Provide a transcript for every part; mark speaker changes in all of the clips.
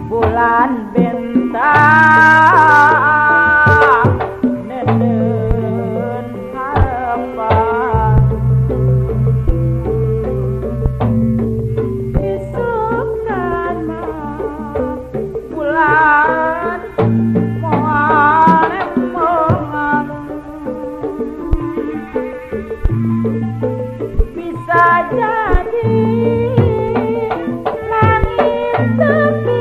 Speaker 1: Bulan bintang nenen harapan isukan mah bulan moal emongan bisa jadi langit tepi.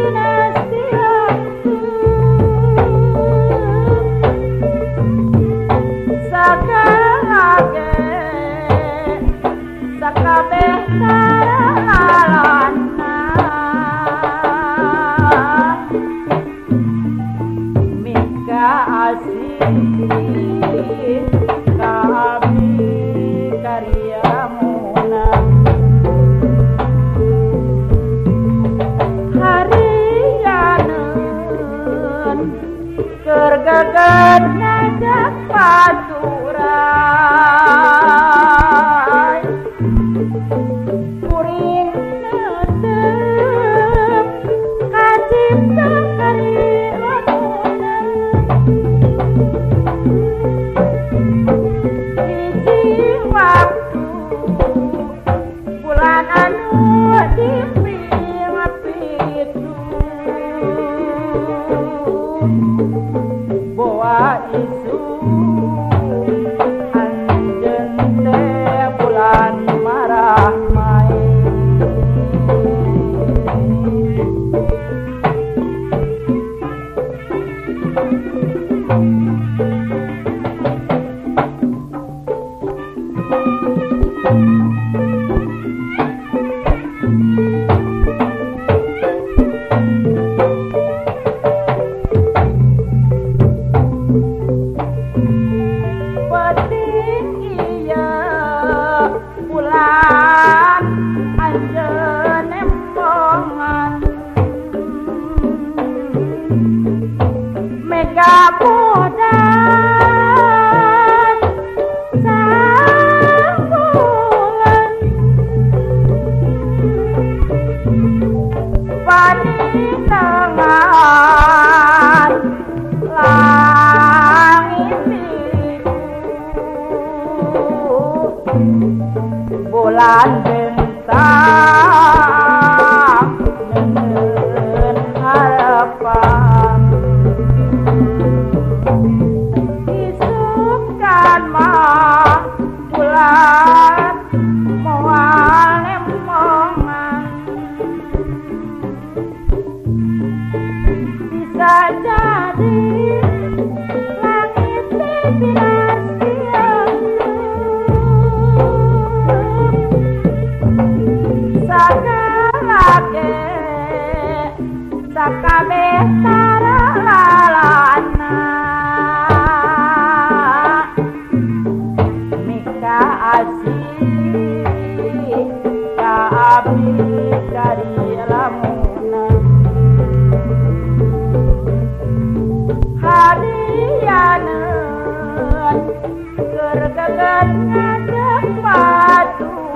Speaker 1: Sakabeh saralana mika asih ka abdi karyamuna harianeun keur gagat ngajak paturan. Kuring netep kacipta karilamuna hiji waktu bulan anu diping pitu boa isu anjeun teh bulan marah. Penting iya bulan anjeun embongan mega bodas sabulan paninangan langit bulan bintang nenen harapan isukan mah bulan moal emongan bisa jadi langit pipinasian sakalake sakabeh taralalana mika asih ka abdi karilamuna harianeun keur gagat ngajak paturan.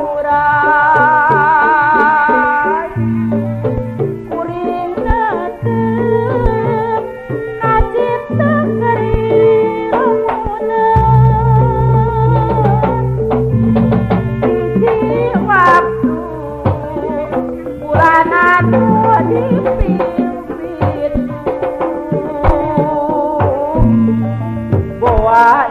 Speaker 1: Kuring netep kacipta karilamuna hiji waktu bulan anu dipimpin boa.